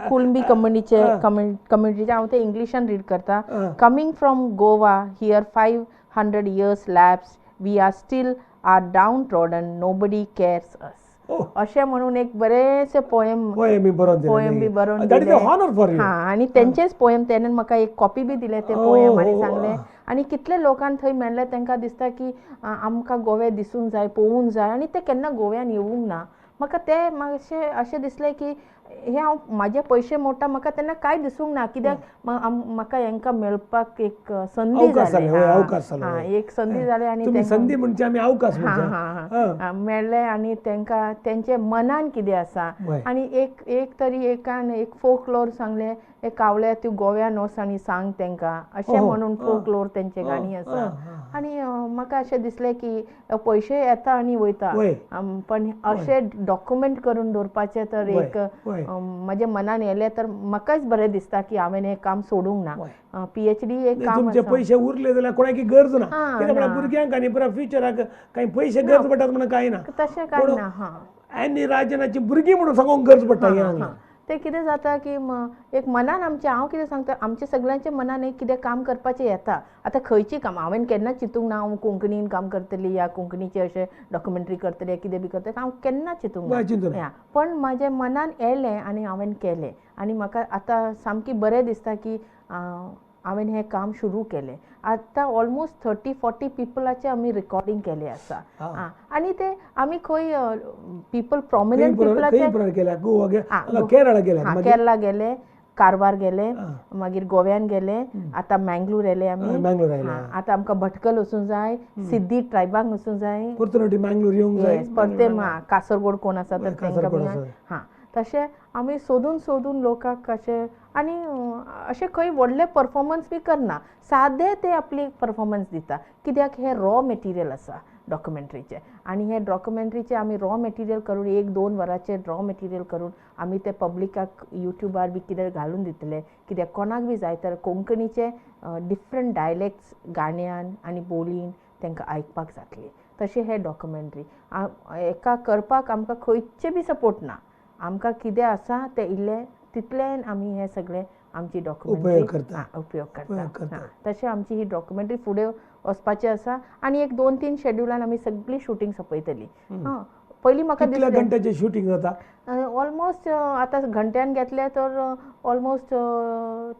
कुलबी कम्युनिटीचे कम्युनिटीचे, हांव तें इंग्लिशान रीड करता. Coming from Goa here 500 years lapse, we are still are downtrodden, nobody cares us. अशें म्हणून एक बरेंशें पोएम बी बरोवन दिलें. हां, आनी तेंचेच पोएम तेणें म्हाका एक कॉपी बी दिलें तें पोएम आनी सांगलें. आनी कितले लोकांक थंय मेळ्ळें तांकां दिसता की आमकां गोवे दिसूंक जाय, पळोवंक जाय, आनी ते केन्ना गोव्यान येवंक ना. म्हाका तें मातशें अशें दिसलें की हे हांव म्हाजे पयशे मोडटा, म्हाका तेन्ना कांय दिसूंक ना, कित्याक म्हाका हेंकां मेळपाक एक संदी जाली, एक संदी जाली आनी संदी म्हणजे आमी अवकाश मेळ्ळे आनी तांकां तेंचे मनान कितें आसा. आनी एक एक तरी एकान एक फोकलोर सांगलें, एक कावळे तूं गोव्यान वच आनी सांग तांकां अशें म्हणून फोकलोर तेंचे गाणी आसा. आनी म्हाका अशें दिसलें की पयशे येता आनी वयता, पण अशें डॉक्युमेंट करून दवरपाचें तर एक म्हाज्या मनान येलें तर म्हाकाच बरें दिसता की हांवें हें काम सोडूंक ना. PhD एक काम, तुमचे पयशे उरले जाल्यार कोणाकी गरज ना, कित्याक भुरग्यांक आनी पुरा फ्युचराक कांय पयशे गरज पडटात म्हणून कांय ना, तशें कांय ना. हां, एनी राजनाची भुरगीं म्हणून सांगूंक गरज पडटा. ते कितें जाता की एक मनान आमचें, हांव कितें सांगता, आमच्या सगळ्यांच्या मनान एक कितें काम करपाचें येता. आतां खंयची काम हांवें केन्ना चिंतूंक ना हांव कोंकणीन काम करतली या कोंकणीचे अशें डॉक्युमेंट्री करतली कितें बी करतलें, हांव केन्ना चिंतूंक ना. पण म्हाज्या मनान येयलें आनी हांवें केलें आनी म्हाका आतां सामकें बरें दिसता की हांवें हें काम सुरू केलें. आतां ऑलमोस्ट 30-40 पिपलाचें आमी रिकॉर्डिंग केलें आसा. आनी ते आमी खंय पिपल प्रोमिनंट पिपलाचे केरला गेले, कारवार गेले, मागीर गोव्यान गेले, आतां मँगलोर येले आमी. आतां आमकां भटकल वचूंक जाय, सिद्दी ट्रायबांक वचूंक जाय, परते कासरगोड कोण आसा तर तांकां. हां, तशें आमी सोदून सोदून लोकांक अशें आनी अशें खंय व्हडलें परफॉर्मन्स बी करना, सादें ते आपली परफॉर्मन्स दिता. कित्याक हें रॉ मटेरियल आसा डॉक्युमेंट्रीचें आनी हें डॉक्युमेंट्रीचें आमी रॉ मटेरियल करून 1-2 वरांचें रॉ मटेरियल करून आमी ते पब्लिकाक यूट्यूबार बी कितें घालून दितले. कित्याक कोणाक बी जाय तर कोंकणीचे डिफरंट डायलेक्ट्स गाण्यान आनी बोलीन तांकां आयकपाक जातली. तशें हें डॉक्युमेंट्री एका करपाक आमकां खंयचे बी सपोर्ट ना, आमकां कितें आसा तें इल्लें तितलें आमी हें सगळें आमची डॉक्युमेंट्री उपयोग करता. तशें आमची ही डॉक्युमेंट्री फुडें वचपाची आसा आनी 1-2-3 शेड्युलान आमी सगळी शुटींग सोंपयतली. हां, पयलीं म्हाका दिसलें घंट्याचें शुटींग जाता ऑलमोस्ट, आतां घंट्यान घेतलें तर ऑलमोस्ट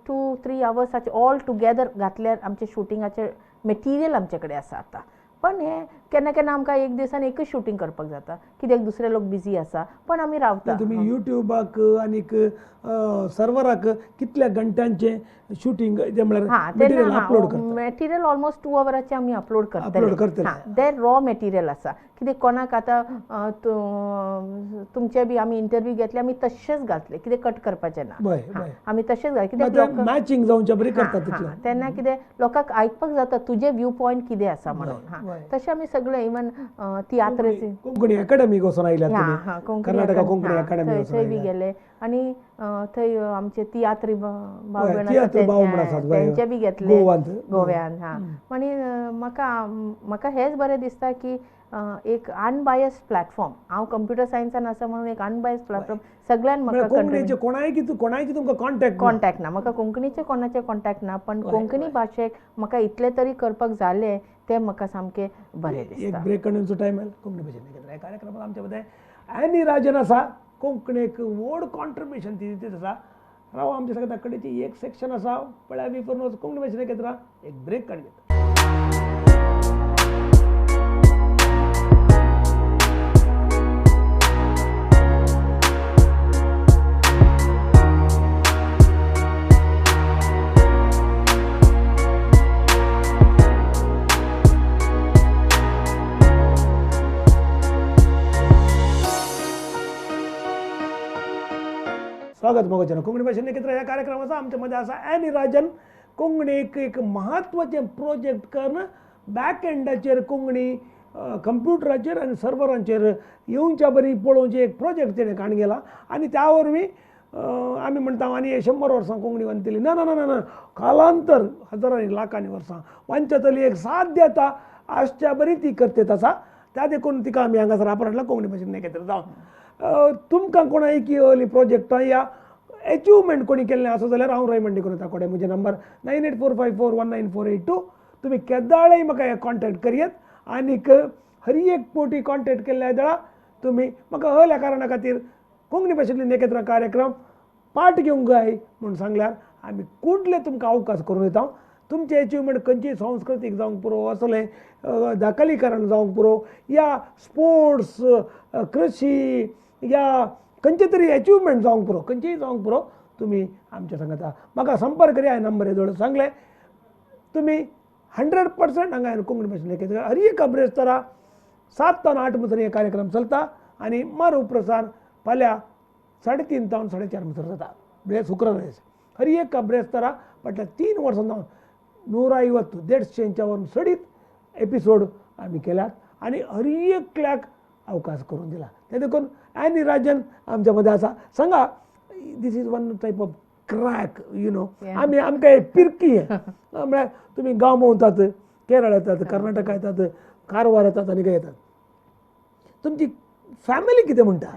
2-3 आवर्साचे ऑल टुगेदर घातल्यार आमचें शुटिंगाचें मटेरियल आमचे कडेन आसा आतां. पण हें केन्ना केन्ना आमकां एक दिसान एकच शुटींग करपाक जाता, कित्याक दुसरे लोक बिजी आसा, पण आमी रावता. तुमी युट्यूबाक आनीक सर्वराक कितल्या घंट्यांचें शुटींग मटेरियल अपलोड करता? मटेरियल ऑलमोस्ट 2 आवराचें आमी अपलोड करतले. ते रॉ मटेरियल आसा, कित्याक कोणाक आतां तुमचे बी आमी इंटरव्यू घेतले, आमी तशेंच घातले, कितें कट करपाचें ना, आमी तशेंच घातले कित्याक मॅचिंग जावचे बरी करता. तेन्ना कितें लोकांक आयकपाक जाता तुजें व्यू पॉयंट कितें आसा म्हणून. तशें आमी सगळें इवन तियात्र कोंकणी अकॅडमी वचून आयल्या, कर्नाटका कोंकणी अकॅडमी थंय बी गेले आनी थंय आमचे तियात्र भाव तेंचे बी घेतले गोव्यान. हां, आनी म्हाका म्हाका हेंच बरें दिसता की एक अनबायस्ड प्लॅटफॉर्म, हांव कंप्युटर सायन्सान आसा म्हणून एक अनबायस्ड प्लॅटफॉर्म सगळ्यान म्हाका कोणायची तुमकां कॉन्टॅक्ट ना, म्हाका कोंकणीचे कोणाचे कॉन्टॅक्ट ना, पण कोंकणी भाशेक म्हाका इतलें तरी करपाक जालें तें म्हाका सामकें बरें दिसता. एक ब्रेक काडून टायम कोंकणी भाशेन कार्यक्रमात आमच्या मदें एनी राजन आसा, कोंकणीक व्हड कॉन्ट्रिब्युशन ती आसा. राव आमच्या सगळ्या कडेची एक सेक्शन आसा पळया बिफोर कोंकणी भाशेन एकत्र एक ब्रेक काडून घेता. स्वागत मोगाच्यान कोंकणी भाशेन एकत्र ह्या कार्यक्रमाचा आमच्या मध्ये आसा एनी राजन. कोंकणीक एक म्हत्वाचें प्रोजेक्ट करून बॅक एंडाचेर कोंकणी कंप्युटराचेर आनी सर्वरांचेर येवच्या बरी पळोवचें एक प्रोजेक्ट तेणें काण गेला आनी त्या वरवीं आमी म्हणटा आनी 100 वर्सां कोंकणी वांचतली. ना ना ना ना, कालांतर हजारांनी लाखांनी वर्सां वांचतली एक साध्यता आसच्या बरी ती करतेत आसा. त्या देखून तिका आमी हांगासर आपणाटला कोंकणी भाशेन एकत्र जावन तुमकां कोणाय अर्ली प्रोजेक्टां या एचिवमेंट कोणी केल्लें आसा जाल्यार हांव रय करून ताकोडे म्हजें नंबर 9845419482. तुमी केदाळय म्हाका कॉन्टेक्ट करयेत आनीक हर एक पोटी कॉन्टेक्ट केल्ल्या जाल्यार तुमी म्हाका हल्या कारणा खातीर कोंकणी भाशेंतली एकत्र कार्यक्रम पार्ट घेवंक जाय म्हूण सांगल्यार आमी कुडले तुमकां अवकाश करून दिता. तुमचें एचिवमेंट खंयची सांस्कृतीक जावंक पुरो, असलें दाखलीकरण जावंक पुरो, या स्पोर्ट्स, कृशी, या खंयचे तरी एचिवमेंट जावंक पुरो, खंयचेय जावंक पुरो, तुमी आमच्या सांगता म्हाका संपर्क करी. हांवें नंबर येदोळ सांगलें. तुमी 100% हांगा कोंकणी भाशेन एकत्र हर एक ब्रेस्तारा 7 तावन 8 म्हणसर हे कार्यक्रम चलता आनी मारू प्रसार फाल्यां 3:30 तावन 4:30 म्हणसर जाता. शुक्रार हर एक ब्रेस्तारा फाटल्या 3 वर्सां जावन 150 150 सडीत एपिसोड आमी केल्यात आनी हर एकल्याक अवकाश करून दिला. ते देखून एनी राजन आमच्या मदें आसा. सांगा, this is one type of crack, you know. आमी आमकां एक पिरकी म्हळ्यार तुमी गांव भोंवतात, केरळ येतात, कर्नाटका येतात, कारवार येतात आनी खंय येतात. तुमची फॅमिली कितें म्हणटा?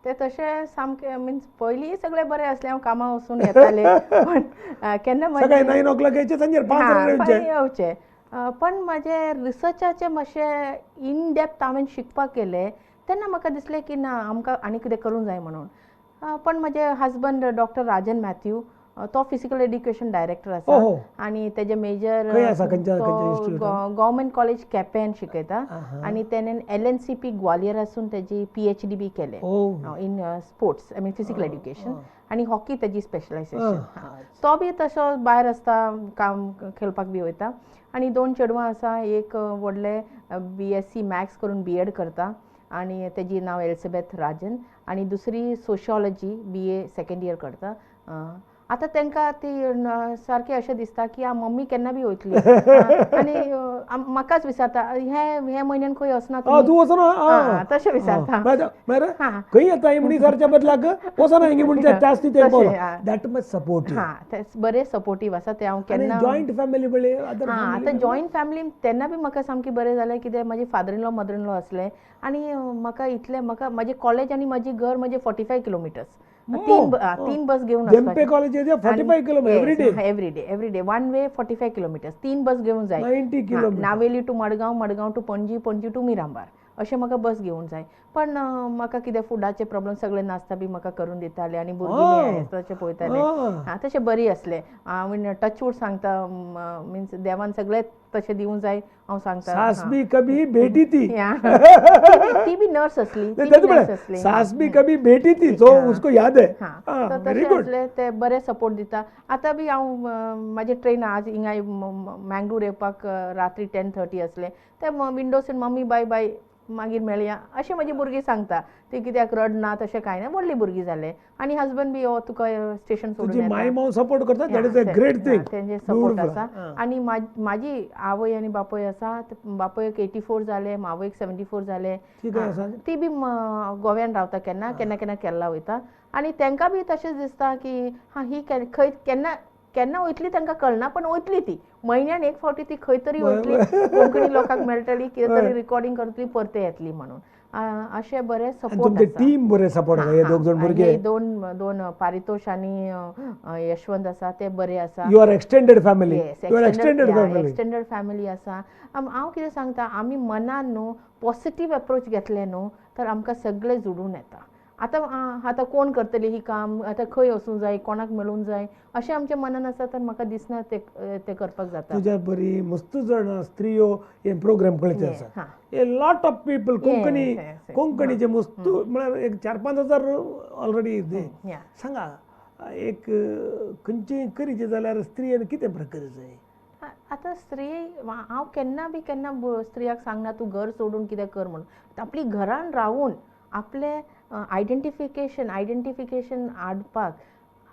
ते तशें सामकें मिन्स पयलीं सगळें बरें आसलें, हांव कामां वचून येतालें, पण केन्ना सकाळी 9 o'clock येयचें, सांजेर 5 येवचें. पण म्हाजें रिसर्चाचें मातशें इन डेप्थ हांवें शिकपाक गेलें तेन्ना म्हाका दिसलें की ना आमकां आनी कितें करूंक जाय म्हणून. पण म्हजे हजबंड डॉक्टर राजन मॅथ्यू, तो फिजिकल एड्युकेशन डायरेक्टर आसा आनी तेजे मेजर गव्हर्मेंट कॉलेज केपेन शिकयता आनी तेणें LNCP ग्वालियरासून तेजी PhD बी केलें in sports, I mean physical education आनी हॉकी तेजी स्पेशलायझेशन. तो बी तसो भायर आसता, काम खेळपाक बी वयता. आनी 2 चेडवां आसा, एक व्हडलें BSc maths करून BEd करता आनी तेजी नांव एलिझाबेथ राजन, आनी दुसरी सोशियोलॉजी BA second year करता. आतां तांकां ती सारकें अशें दिसता की मम्मी केन्ना बी वयतली आनी म्हाकाच विचारता हे हे म्हयन्यान खंय वचना तूं, वचना तशें विचारता. खंय येता म्हणीसारच्या बदलाक वचना हिंगी म्हणटा त्याच ती that much support. हां, ते बरें सपोर्टीव आसा. ते हांव केन्ना जॉयंट फॅमिली पळय, हां आतां जॉयंट फॅमिली तेन्ना बी म्हाका सामकें बरें जालें कित्याक म्हाजे father in law mother in law आसले आनी म्हाका इतलें म्हाका म्हाजें कॉलेज आनी म्हाजी घर म्हजें 45 किलोमिटर्स, 3 बस घेवन Dhempe college 45 kilometre every day, every day one way 45 kilometres, 3 bus घेवन जाय. 90 kilometre Navelim to Madgaon, Madgaon to Panaji, Panaji to Miramar अशें म्हाका बस घेवन जाय. पण म्हाका कितें फुडाचे प्रॉब्लम सगळे नाश्ता बी म्हाका करून दिताले आनी भुरगीं तशें पळयताले. हां, तशें बरी आसलें. हांव टचवूड सांगता, मिन्स देवान सगळें तशें दिवंक जाय हांव सांगता. सास भी कभी बेटी थी, ती भी नर्स असली, सास भी कभी बेटी थी, सो उसको याद है. हां, तशें आसलें, ते बरे सपोर्ट दिता. आतां बी हांव म्हाजें ट्रेन आज हिंगा मँगलोर येवपाक रात्री 10:30 आसलें, ते विंडोसून मम्मी बाय बाय मागीर मेळया अशें म्हजी भुरगीं सांगता. ती कित्याक रडना तशें कांय ना, व्हडलीं भुरगीं जालें. आनी हजबंड बी यो तुका स्टेशन सोडून माय माव सपोर्ट करता, that is a great thing. तेंचे सपोर्ट आसा. आनी म्हाजी आवय आनी बापूय आसा, बापूयक 84 जाले, आवयक 74 जाले. ती बी गोव्यान रावता, केन्ना केन्ना केन्ना केरला वयता आनी तेंकां बी तशेंच दिसता की हां ही खंय केन्ना केन्ना वयतली तांकां कळना, पण वयतली ती म्हयन्यान एक फावटी ती खंय तरी वयतली, कोंकणी लोकांक मेळटली, कितें तरी रिकॉर्डिंग करतली, परते येतली म्हणून. अशें बरें सपोर्ट आसा. टीम बरें सपोर्ट आसा. हे दोग जाण भुरगे, दोन पारितोष आनी यशवंत आसा, ते बरे आसा. Your extended family, your extended family, extended family आसा. हांव कितें सांगता, आमी मनान न्हू पॉजिटीव एप्रोच घेतले न्हू तर आमकां सगळें जुडून येता. आतां आतां कोण करतली ही काम, आतां खंय वचूंक जाय, कोणाक मेळूंक जाय, अशें आमच्या मनान आसा तर म्हाका दिसना ते ते करपाक जाता. तुज्या बरी मस्त जाण स्त्रियो हे प्रोग्राम कळचे आसा. A lot of people Konkani, कोंकणीचे मस्त म्हळ्यार एक 4-5 हजार ऑलरेडी. सांगा एक खंयची करीचे जाल्यार स्त्रियेन कितें प्रकार जाय? आतां स्त्री हांव केन्ना बी केन्ना स्त्रियाक सांगना तूं घर सोडून कितें कर म्हणून. आपली घरान रावून आपले आयडेंटिफिकेशन आयडेंटिफिकेशन हाडपाक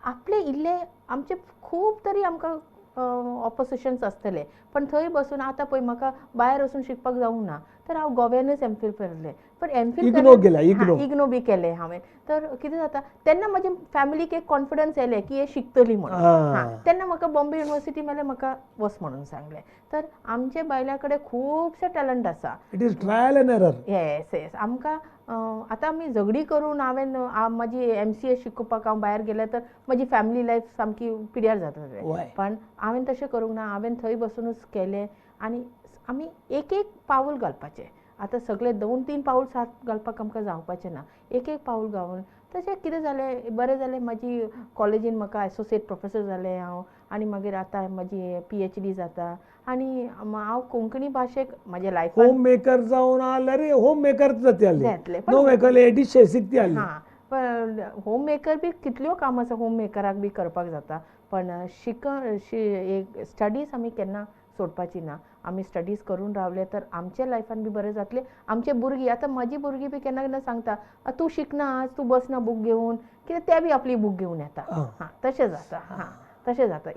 आपले इल्ले आमचे खूब तरी आमकां ऑपोजिशन्स आसतले, पण थंय बसून आतां पळय म्हाका भायर वचून शिकपाक जावंक ना तर हांव गोव्यानूच एमफील केलें, पण एमफील इग्नो बी केलें हांवें. तर कितें जाता तेन्ना म्हजे फॅमिलीक एक कॉन्फिडन्स येयलें की हे शिकतली म्हणून. तेन्ना म्हाका बॉम्बे युनिवर्सिटी मेळ्ळें, म्हाका वच म्हणून सांगलें. तर आमचे बायलां कडेन खुबशे टॅलंट आसा. It is trial and error. Yes yes. आमकां आतां आमी झगडी करून हांवें म्हाजी MCA शिकोवपाक हांव भायर गेलें तर म्हजी फॅमिली लायफ सामकी पिड्यार जाता. पण हांवें तशें करूंक ना, हांवें थंय बसुनूच केलें आनी आमी एक एक पावल घालपाचें. आतां सगळे 2-3 पावल सात घालपाक आमकां जावपाचें ना, एक एक पावल घालून तशें कितें जालें बरें जालें. म्हाजी कॉलेजीन म्हाका एसोसिएट प्रोफेसर जालें हांव आनी मागीर आतां म्हाजी PhD जाता आनी हांव कोंकणी भाशेक म्हाज्या लायफान होम मेकर जावन आल्यार होम मेकर जातले, हां. पण होम मेकर बी कितल्यो काम आसा होम मेकराक बी करपाक जाता, पण एक स्टडीज आमी केन्ना सोडपाची ना. आमी स्टडीज करून रावले तर आमच्या लायफान बी बरें जातलें. आमचे भुरगीं आतां म्हाजी भुरगीं बी केन्ना केन्ना सांगता तूं शिकना आज, तूं बसना बूक घेवन, कित्याक ते बी आपली बूक घेवन येता. हां, तशें जाता. हां, तशें जाता.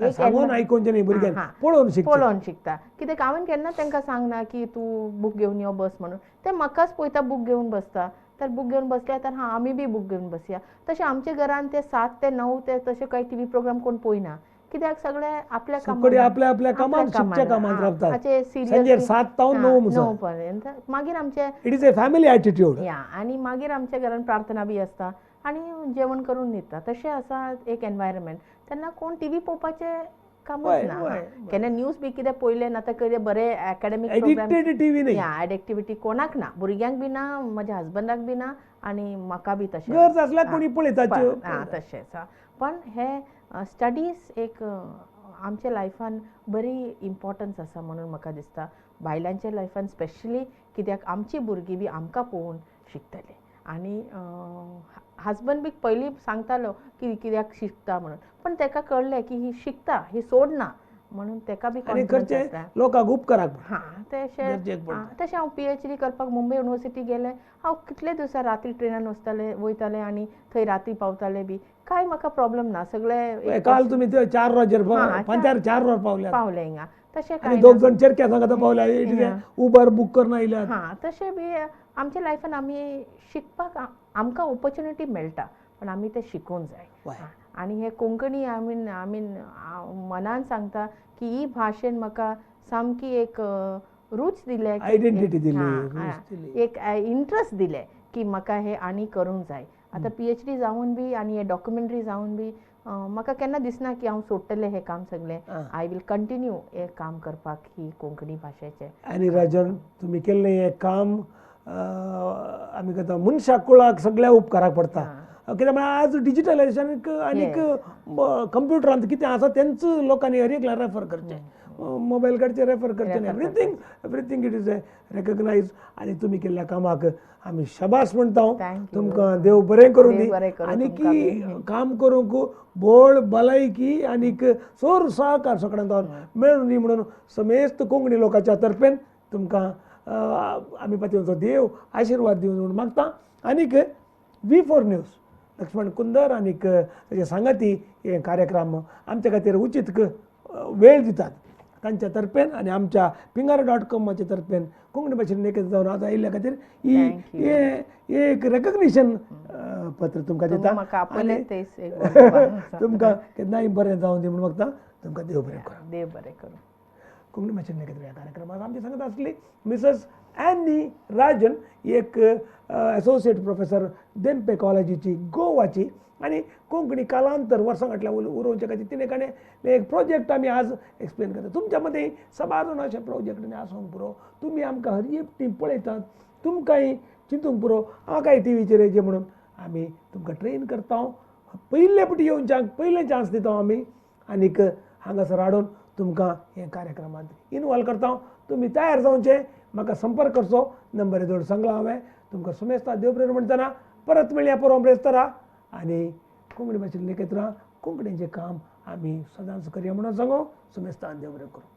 पळोवन शिकता. कित्याक हांवें केन्ना तांकां सांगना की तूं बूक घेवन यो बस म्हणून, ते म्हाकाच पळयता बूक घेवन बसता. तर बूक घेवन बसल्या तर हां आमी बी बूक घेवन बसया. तशें आमच्या घरान ते 7 ते 9 ते तशें कांय टीव्ही प्रोग्राम कोण पळयना, कित्याक सगळे आपल्या कामांत आपल्या आपल्या कामांत शिकच्या कामांत रावतात. सिरियस 7 तावन 9 पर्यंत मागीर आमचे it is a family attitude. या आनी मागीर आमच्या घरान प्रार्थना बी आसता आनी जेवण करून न्हिदता. तशें आसा एक एनवायरमेंट. तेन्ना कोण टीव्ही पळोवपाचें कामच ना. केन्ना न्यूज बी कितें पळयलें ना तर कितें बरें एकाडेमीक प्रोग्राम या एडिक्टिविटी कोणाक ना, भुरग्यांक बी ना, म्हज्या हजबंडाक बी ना आनी म्हाका बी तशें. गरज आसल्यार कोणी पळयता तशेंच. पण हे स्टडीज एक आमच्या लायफान बरी इम्पॉर्टन्स आसा म्हणून म्हाका दिसता. बायलांच्या लायफान स्पेशली, कित्याक आमची भुरगीं बी आमकां पळोवन शिकतले. आनी हजबंड बी पयलीं सांगतालो की कित्याक शिकता म्हणून, पण तेका कळ्ळें की ही शिकता, ही सोडना म्हणून तेका बी कॉन्फिडन्स आसता लोकांक उपकाराक. हां तशें तशें हांव PhD करपाक मुंबय युनिवर्सिटी गेलें. हांव कितले दिवसा रात्री ट्रेनान वचतालें वयतालें आनी थंय राती पावतालें बी, कांय म्हाका प्रॉब्लम ना. सगळे काल तुमी 4 वरांचेर 4 वर पावले पावले हिंगा. तशें कांय दोग जाण चेरक्या सांगता पावले, उबर बूक करना आयल्यात. हां तशें बी आमच्या लायफान आमी शिकपाक आमकां ऑपॉर्च्युनिटी मेळटा, पण आमी तें शिकूंक जाय. आनी हे Konkani I mean I mean मनान सांगता की ही भाशेन म्हाका सामकी एक रूच दिल्या, आयडेंटिटी दिली, एक इंट्रस्ट दिले की म्हाका हे आनी करूंक जाय. आतां PhD जावन बी आनी हे डॉक्युमेंटरी जावन बी म्हाका केन्ना दिसना की हांव सोडटलें हें काम सगळें. I will continue हें काम करपाक ही कोंकणी भाशेचें. आनी राजन तुमी केल्लें हें काम आमी करता मनशाक कुळाक सगळ्या उपकाराक पडटा. कित्याक म्हळ्यार आज डिजिटलायजेशन आनीक कंप्युटरांत कितें आसा तेंच लोकांनी हर एकल्यान रेफर करचें, मोबायल काडचें रेफर करचें, everything everything it is a recognise. आनी तुमी केल्ल्या कामाक आमी शाबास म्हणटा. तुमकां देव बरें करूं दी आनी की काम करूंक बोळ भलायकी आनीक सोर सहकार सगळ्यान मेळून दी म्हणून समेस्त कोंकणी लोकांच्या तर्फेन तुमकां आमी पातयेचो देव आशिर्वाद दिवन म्हणून मागता. आनीक V4 news Laxman Kundar आनीक ताचे सांगाती हे कार्यक्रम आमच्या खातीर उचीत वेळ दितात तांच्या तर्फेन आनी आमच्या पिंगारो.कॉमाच्या तर्फेन कोंकणी भाशेन एकत्र जावन आज आयिल्ल्या खातीर ही एक रेकग्निशन पत्र तुमकां दिता. तुमकां केन्नाय बरें जावन दी म्हूण मागता. तुमकां देव बरें करूं. देव बरें करूं. कोंकणी भाशेन एकत्र ह्या कार्यक्रमात आमची सांगत आसली मिसेस एनी राजन, एक एसोसिएट प्रोफेसर धेंपे कॉलेजीची गोवाची, आनी कोंकणी कालांतर वर्सां फाटल्यान उरोवचे खातीर तिणें काणें एक प्रोजेक्ट आमी आज एक्सप्लेन करता. तुमच्या मदीं साबार जाण अशे प्रोजेक्ट आसूंक पुरो, तुमी आमकां हर एक टीम पळयतात, तुमकांय चिंतूंक पुरो हांव टिवीचेर येयचें म्हणून आमी तुमकां ट्रेन करता. पयले पटी येवच्याक पयले चान्स दिता आमी आनीक हांगासर हाडून तुमकां हे कार्यक्रमांत इनवॉल्व करता. तुमी तयार जावचें, म्हाका संपर्क करचो, नंबर जोड सांगला हांवें. तुमकां सुमेस्ता देव प्रेर म्हणटना परत मेळया परब ब्रेस्तारा. आनी कोंकणी भाशेन एकत्र कोंकणीचें काम आमी सदांच करया म्हणून सांगू. सुमेस्तान देव बरें करूं.